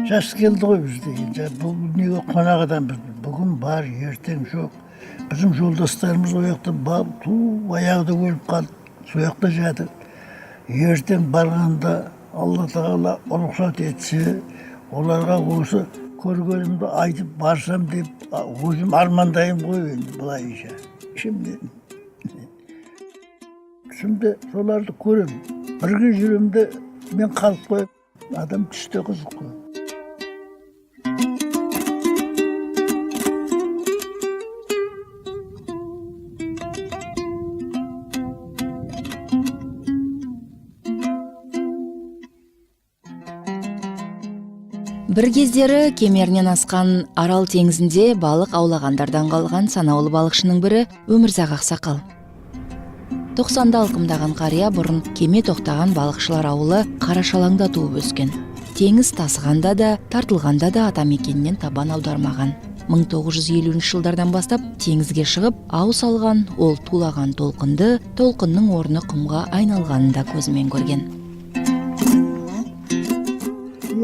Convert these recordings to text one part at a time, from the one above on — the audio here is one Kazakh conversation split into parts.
Жас келді ғой бізде енді. Бұл дүниеге қонақ адамбыз. Бүгін бар, ертең жоқ. Біздің жолдастарымыз ол жақта ту баяғыда өліп қалды, сол жақта жатыр. Ертең барғанда Алла Тағала рұқсат етсе, оларға осы көргенімді айтып барсам деп өзім армандаймын ғой енді былайынша ішімнен. Түсімде соларды көремін, бірге жүремін де, мен қалып қоямын. Адам түсте қызық қой. Бір кездері кемерінен асқан Арал теңізінде балық аулағандардан қалған санаулы балықшының бірі Өмірзақ ақсақал. 90-ды алқымдаған қария бұрын кеме тоқтаған балықшылар ауылы Қарашалаңда туып өскен. Теңіз тасығанда да, тартылғанда да атамекенінен табан аудармаған. 1950 жылдардан бастап теңізге шығып, ау салған, ол тулаған толқынды, толқынның орны құмға айналғанын да көзімен көрген.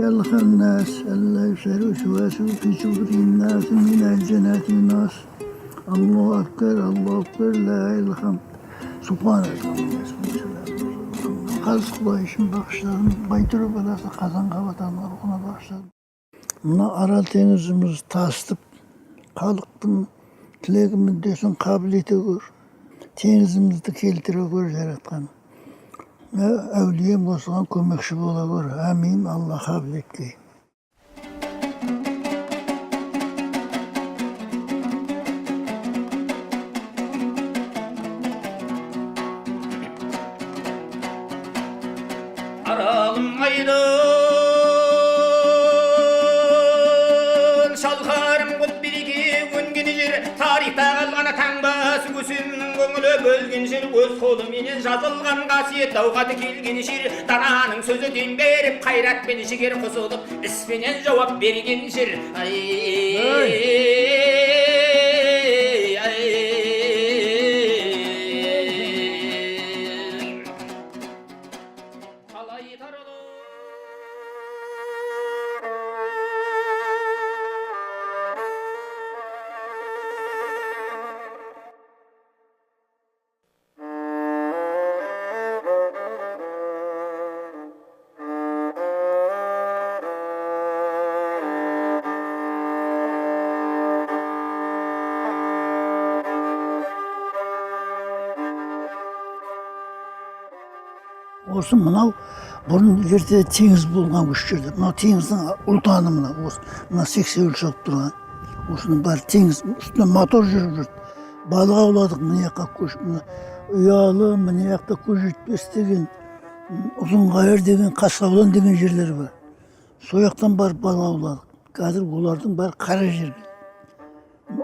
يا الناس ألا يسوسوا في صدور الناس من الجنة الناس. الله أكبر، الله أكبر، لا إله إلا الله. سبحان الله. Қазір Құдай үшін бағыштадым. Байтөре баласы Қазанғап атаның рухына бағыштадым. Мына Арал теңізіміз тасытып, халықтың тілегі мүддесін қабыл ете көр. Теңізімізді келтіре көр, Жаратқан. Әулием осыған көмекші бола көр. Әмин, Алла қабыл еткей. Аралым айдын, шалқарым құт береке өнген жер, тарихта қалған таңбасы көсемнің көңілі бөлген жер, өз қолыменен жазылған қасиет ауқаты келген жер, дананың сөзі дем беріп, қайрат пен жігер қосылып, іспенен жауап берген жер. Ай, ай, қалай таралып. Осы мынау бұрын ерте теңіз болған осы жерде. Мынау теңіздің ұлтаны, мына осы мына сексеуіл шығып тұрған. Осының бәрі теңіз, үстіне мотор жүріп жүрді. Балық ауладық мына жаққа көшіп, мына Ұялы, мына жақта Көз жетпес деген, Ұзынқайыр деген, Қасқабылан деген жерлер бар. Сол жақтан барып балық ауладық. Қазір олардың бәрі қара жерге.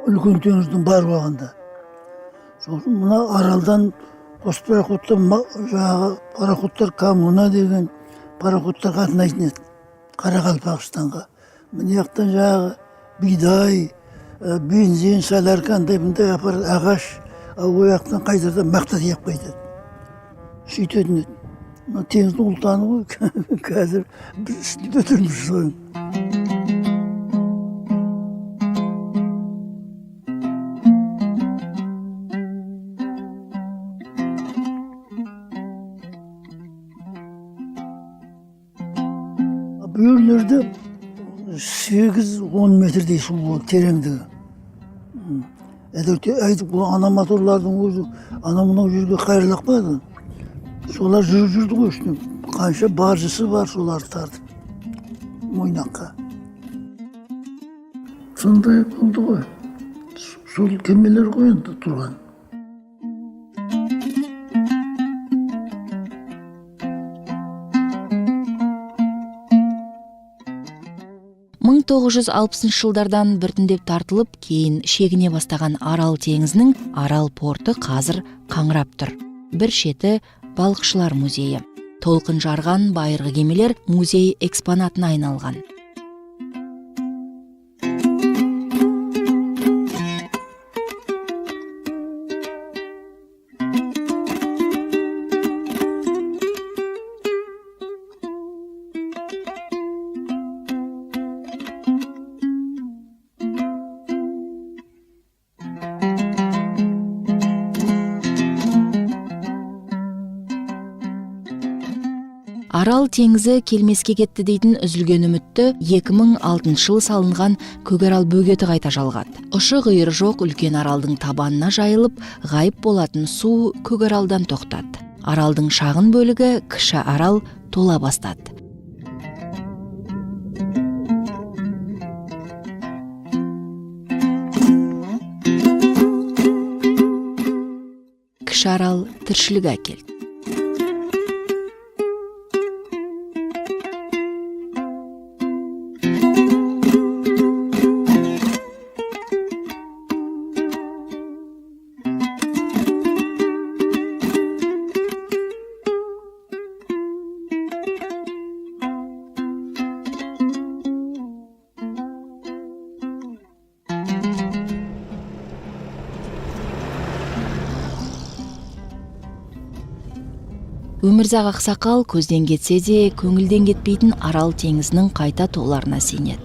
Үлкен теңіздің бар болғанда. Сосын мына Аралдан қос пароходтар, жаңағы пароходтар, Коммуна деген пароходтар қатынайтын еді Қарақалпақстанға. Мына жақтан жаңағы бидай, бензин, солярка, андай мындай апарады, ағаш, ал ол жақтан қайтарда мақта тиеп қайтады. Сөйтетін еді. Мына теңіздің ұлтаны ғой, қазір біз үстінде тұрмыз соның. Бұл жерлерде 8-10 метрдей су болды тереңдігі. Әдетте айтып, бұл ана моторлардың өзі анау мынау жерге қайырлақпады. Солар жүріп жүрді ғой үстіне. Қанша баржысы бар, соларды тартып Мойнаққа. Сондай болды ғой. Сол кемелер ғой енді тұрған. 1960 жылдардан біртіндеп тартылып, кейін шегіне бастаған Арал теңізінің Арал порты қазір қаңырап тұр. Бір шеті балықшылар музейі. Толқын жарған байырғы кемелер музей экспонатына айналған. Арал теңізі келмеске кетті дейтін үзілген үмітті 2006 жылы салынған Көкарал бөгеті қайта жалғады. Ұшы-қиыры жоқ үлкен аралдың табанына жайылып, ғайып болатын су Көкаралдан тоқтады. Аралдың шағын бөлігі Кіші Арал тола бастады. Кіші Арал тіршілік әкелді. Өмірзақ ақсақал көзден кетсе де көңілден кетпейтін Арал теңізінің қайта толарына сенеді.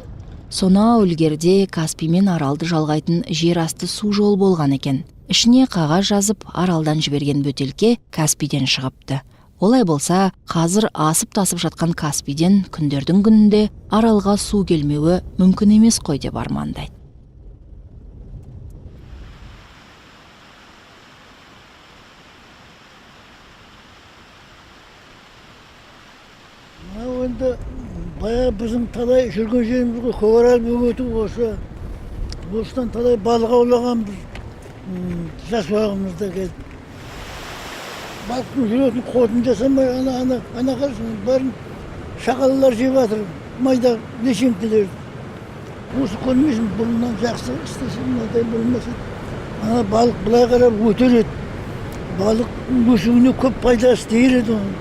Сонау ілгерде Каспий мен Аралды жалғайтын жер асты су жолы болған екен. Ішіне қағаз жазып Аралдан жіберген бөтелке Каспийден шығыпты. Олай болса, қазір асып-тасып жатқан Каспийден күндердің күнінде Аралға су келмеуі мүмкін емес қой деп армандайды. Енді баяғы біздің талай жүрген жеріміз ғой, Көкарал бөгеті осы. Осыдан талай балық аулағанбыз, жас уағымызда келіп. Балықтың жүретін қотын жасамай, ана қарасың, бәрін шағалалар жеп жатыр, майда лешеңкелерді. Осы көрмейсің, бұрыннан жақсы істесе мынадай болмаса. Ана балық былай қарап өтер еді. Балық өсуіне көп пайдасы тиер еді оның.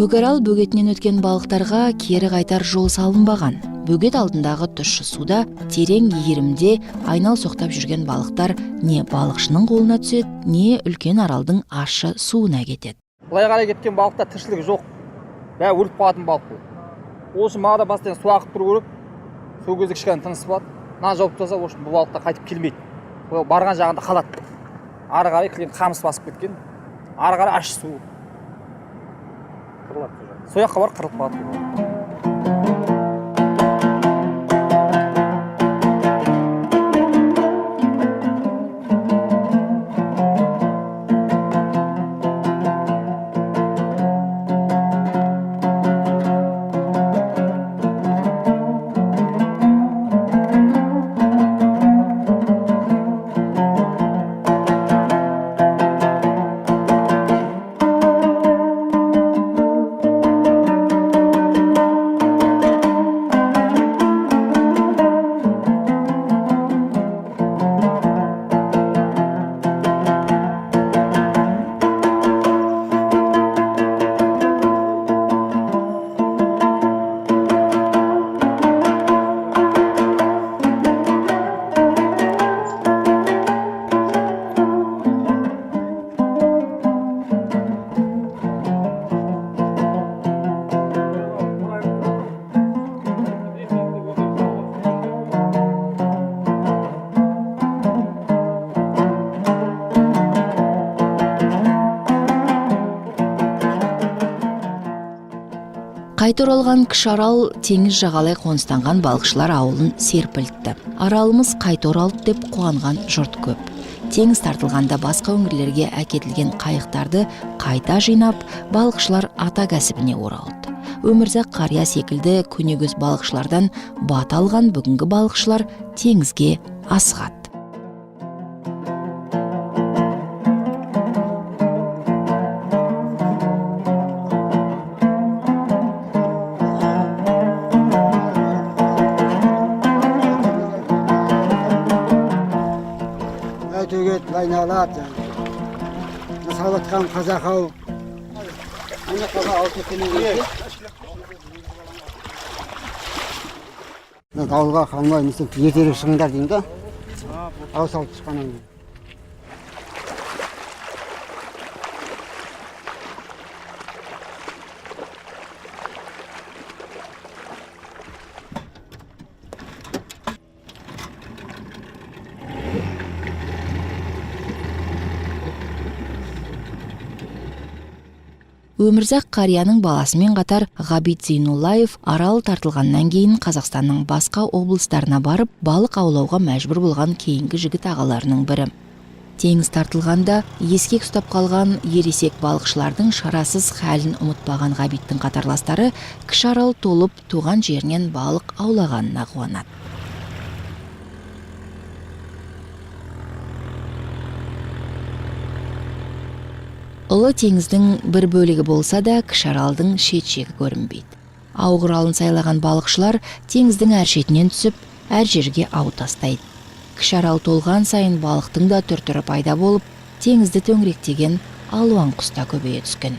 Көкарал бөгетінен өткен балықтарға кері қайтар жол салынбаған. Бөгет алдындағы тұщы суда терең иірімде айнал соқтап жүрген балықтар не балықшының қолына түседі, не үлкен аралдың ащы суына кетеді. Былай қарай кеткен балықта тіршілік жоқ. Бәрі өліп қалатын балық бұл. Ол үшін мағда бастан су ағып тұру керек. Сол кезде кішкене тыныс болады. Мына жауып тастаса, ол үшін бұл балықтар қайтып келмейді. Ол барған жағында қалады. Ары қарай кілең қамыс басып кеткен. Ары қарай ащы су. Сол жаққа барып қырылып қалады. Қайта оралған Кіші Арал теңіз жағалай қоныстанған балықшылар ауылын серпілтті. Аралымыз қайта оралды деп қуанған жұрт көп. Теңіз тартылғанда басқа өңірлерге әкетілген қайықтарды қайта жинап, балықшылар ата кәсібіне оралды. Өмірзақ қария секілді көнегөз балықшылардан бата алған бүгінгі балықшылар теңізге асығады. Әйтеуір айналады. Салып жатқан қазақ ау. Ана жаққа алты төмен. Дауылға қалмай, ертерек шығыңдар деймін да. Ау салып шыққаннан кейін. Өмірзақ қарияның баласымен қатар Ғабит Зейнуллаев Арал тартылғаннан кейін Қазақстанның басқа облыстарына барып, балық аулауға мәжбүр болған кейінгі жігіт ағаларының бірі. Теңіз тартылғанда ескек ұстап қалған ересек балықшылардың шарасыз халін ұмытпаған Ғабиттің қатарластары Кіші Арал толып туған жерінен балық аулағанына қуанады. Ұлы теңіздің бір бөлігі болса да, Кіші Аралдың шет-шегі көрінбейді. Ау құралын сайлаған балықшылар теңіздің әр шетінен түсіп, әр жерге ау тастайды. Кіші Арал толған сайын балықтың да түр-түрі пайда болып, теңізді төңіректеген алуан құс та көбейе түскен.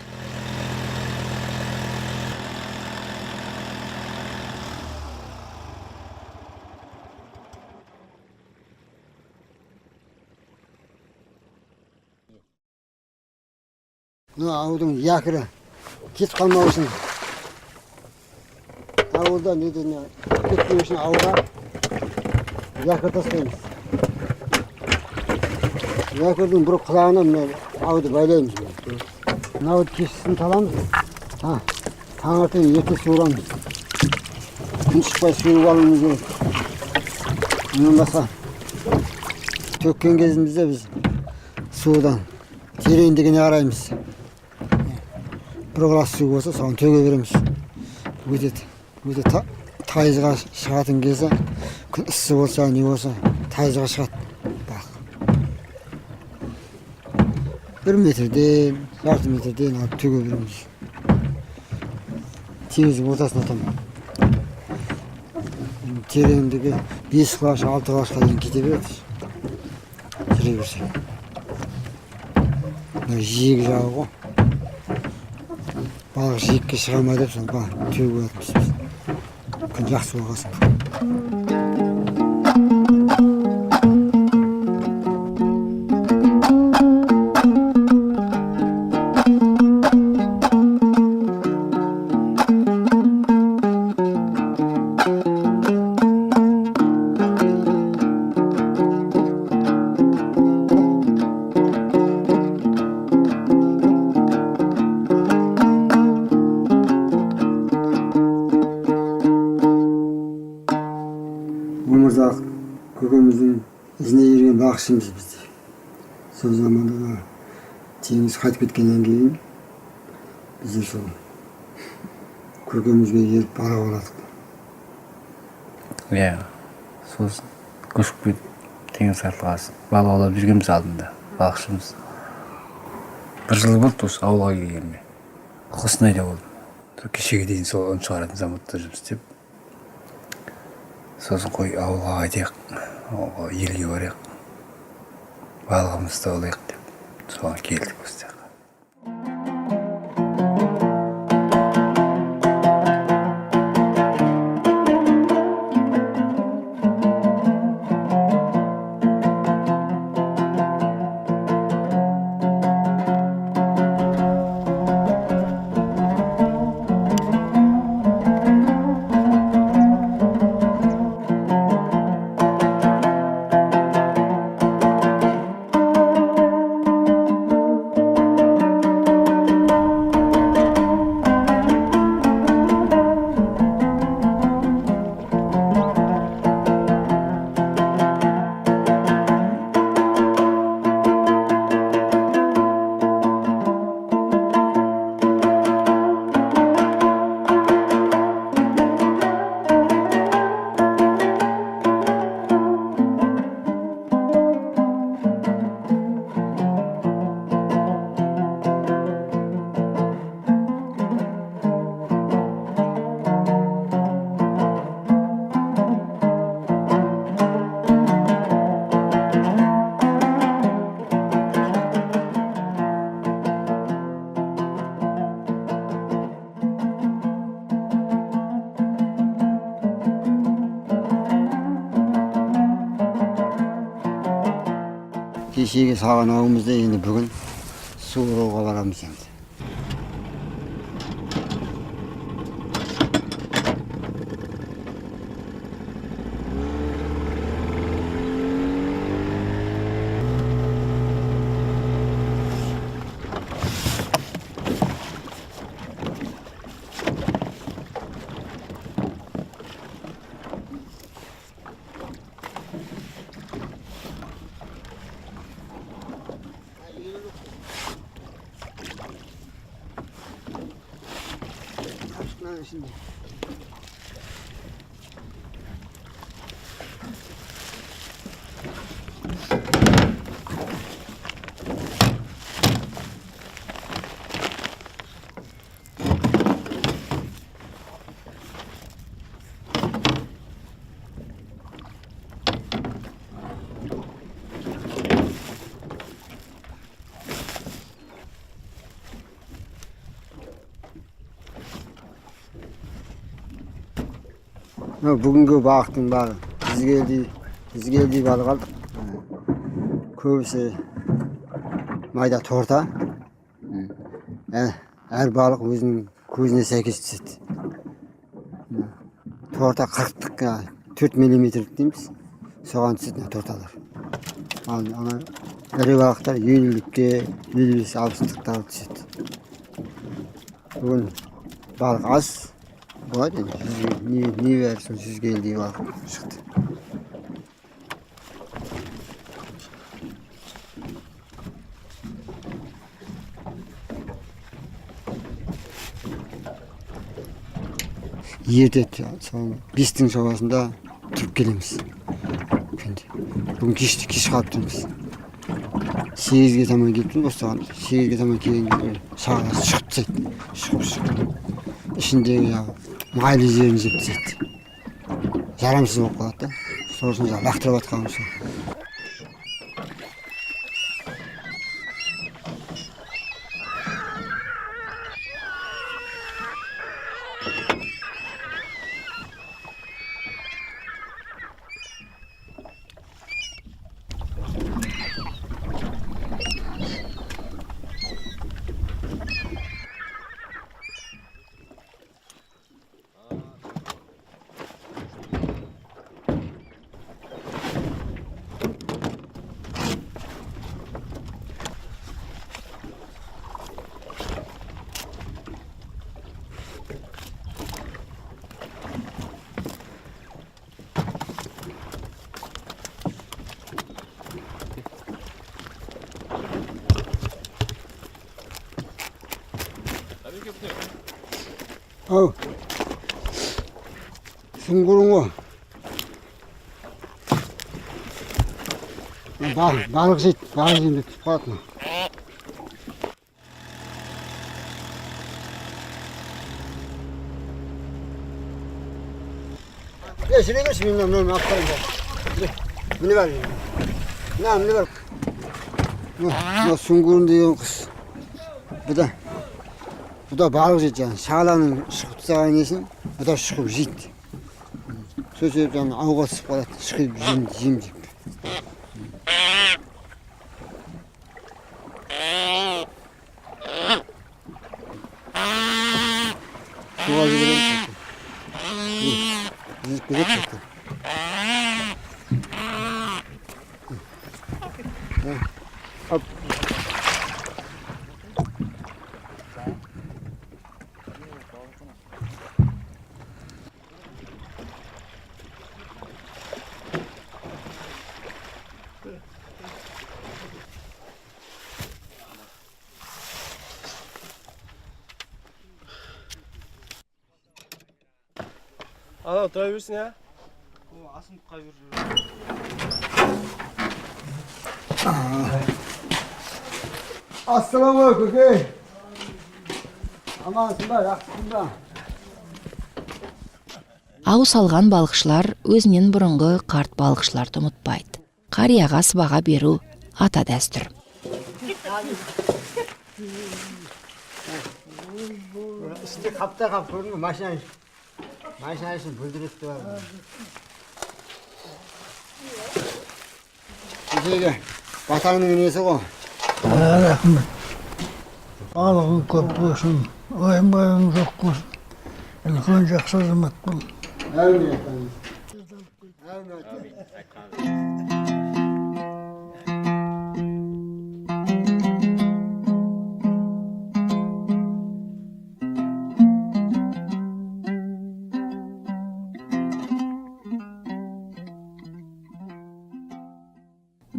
Аудың якоры кетіп қалмау үшін, ауылда неден кетпеу үшін ауға якорь тастаймыз. Якордың бір құлағына мына ауды байлаймыз. Мынауды кешкісін таламыз, таңертең ерте суырамыз. Күн шықпай суырып алуымыз керек. Онан басқа төккен кезімізде біз судан тереңдігіне қараймыз. Бір құлаш су болса, соны төге береміз. Өте тайызға шығатын кезде, күн ыссы болса, не болса, тайызға шығады балық. 1 метрден, жарты метрден алып төге береміз. Теңіздің ортасына таман. Тереңдігі 5 құлаш, 6 құлашқа дейін кете береді. Жүре берсе. Мына жиек жағы ғой. Балық жиекке шыға ма деп соны төгіп жатырмыз біз. Күн жақсы болғасын. Өмірзақ көкеміздің ізіне ерген балықшымыз біз де. Сол заманда теңіз қайтып кеткеннен кейін біздер сол көкемізге еріп бара ауладық. Иә, сосын көшіп кетіп теңіз тартылғасын балық аулап жүргенбіз алдында, балықшымыз. Бір жыл болды осы ауылға келгеніме. Қостанайда болдым. Сол кешеге дейін сол ұн шығаратын заводта жұмыс істеп, сосын қой ауылға қайтайық, ауылға елге барайық, балығымызды аулайық деп соған келдік осы жаққа. Кешегі салған ауымызды енді бүгін суыруға барамыз енді. Бүгінгі балықтың бәрі 100 келідей балық алдық. Көбісі майда торта. Әр балық өзінің көзіне сәйкес түседі. Торта 40-тық, 4 миллиметрлік дейміз, соған түседі мына торталар. Ал ана ірі балықтар 50-лікке, 55, 60-тықтар түседі. Бүгін балық аз болады енді, не бәрі сол 100 келідей балық шықты. Ерте, сол 5-тің шамасында тұрып келеміз күнде. Бүгін кеш қалып тұрмыз. 8-ге таман келіп тұрмыз осыған. 8-ге таман келген кезде шағаласы шығып тастайды. Шығып шығып ішіндегі жаңағы майлы жерін жеп тастайды. Жарамсыз болып қалады да. Сосын жаңағы лақтырып жатқаным сол. Ау. Сүңгуірің ғой. Балық жейді, балық жеймін деп түсіп қалады мына. Е, жүре берші, мен мынаны алып барайын. Жүре. Міне бар. Мына, міне бар. Мына сүңгуірін деген құс. Бұл да балық жейді жаңағы. Шағаланың шығып тастаған несін, бұл да шығып жейді. Сол себепті жаңағы ауға түсіп қалады, шығып жеймін, жеймін деп. Суға жібереміз. Жүзіп кетеді. Оп. Анау тұра берсін, иә. Асынып қай бер. Ассалаумағалейкум, көке. Амансың ба, жақсысың ба? Ау салған балықшылар өзінен бұрынғы қарт балықшыларды ұмытпайды. Қарияға сыбаға беру ата дәстүр. Ішінде қапта қап, көрдің бе? Машина ішін бүлдіреді деп бар. Кешегі Батаңның несі ғой. Рахмет. Балығың көп болсын, уайым жоқ болсын. Үлкен жақсы азамат бол. Әумин, әумин.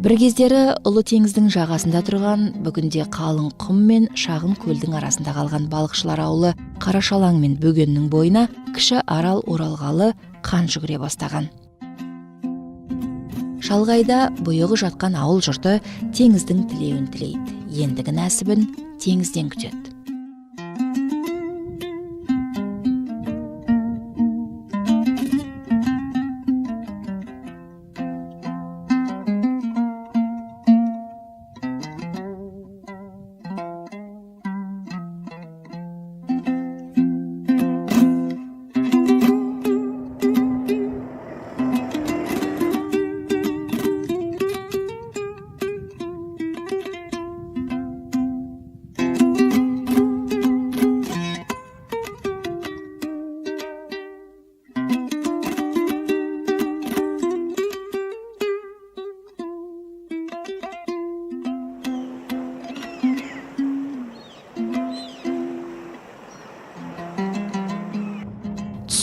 Бір кездері ұлы теңіздің жағасында тұрған, бүгінде қалың құм мен шағын көлдің арасында қалған балықшылар ауылы Қарашалаң мен Бөгеннің бойына кіші Арал оралғалы қан жүгіре бастаған. Шалғайда бұйығы жатқан ауыл жұрты теңіздің тілеуін тілейді, ендігі нәсібін теңізден күтеді.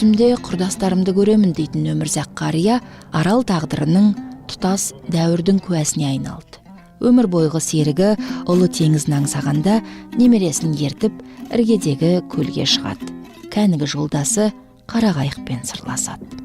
Түсімде құрдастарымды көремін дейтін Өмірзақ қария Арал тағдырының тұтас дәуірдің куәсіне айналды. Өмір бойғы серігі ұлы теңізін аңсағанда немересін ертіп іргедегі көлге шығады. Кәнігі жолдасы қарақайықпен сырласады.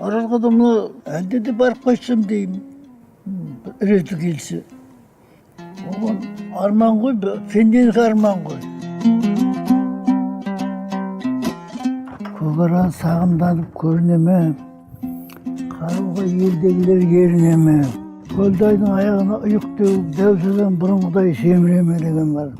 Аралға да мына әлде де барып қайтсам деймін, бір реті келсе. Оған арман ғой, пенденікі арман ғой. Көкарал сағымданып көріне ме? Қарауға елдегілер еріне ме? Көлдайдың аяғына ұйық теуіп, дәу сазан бұрынғыдай семіре ме деген бар.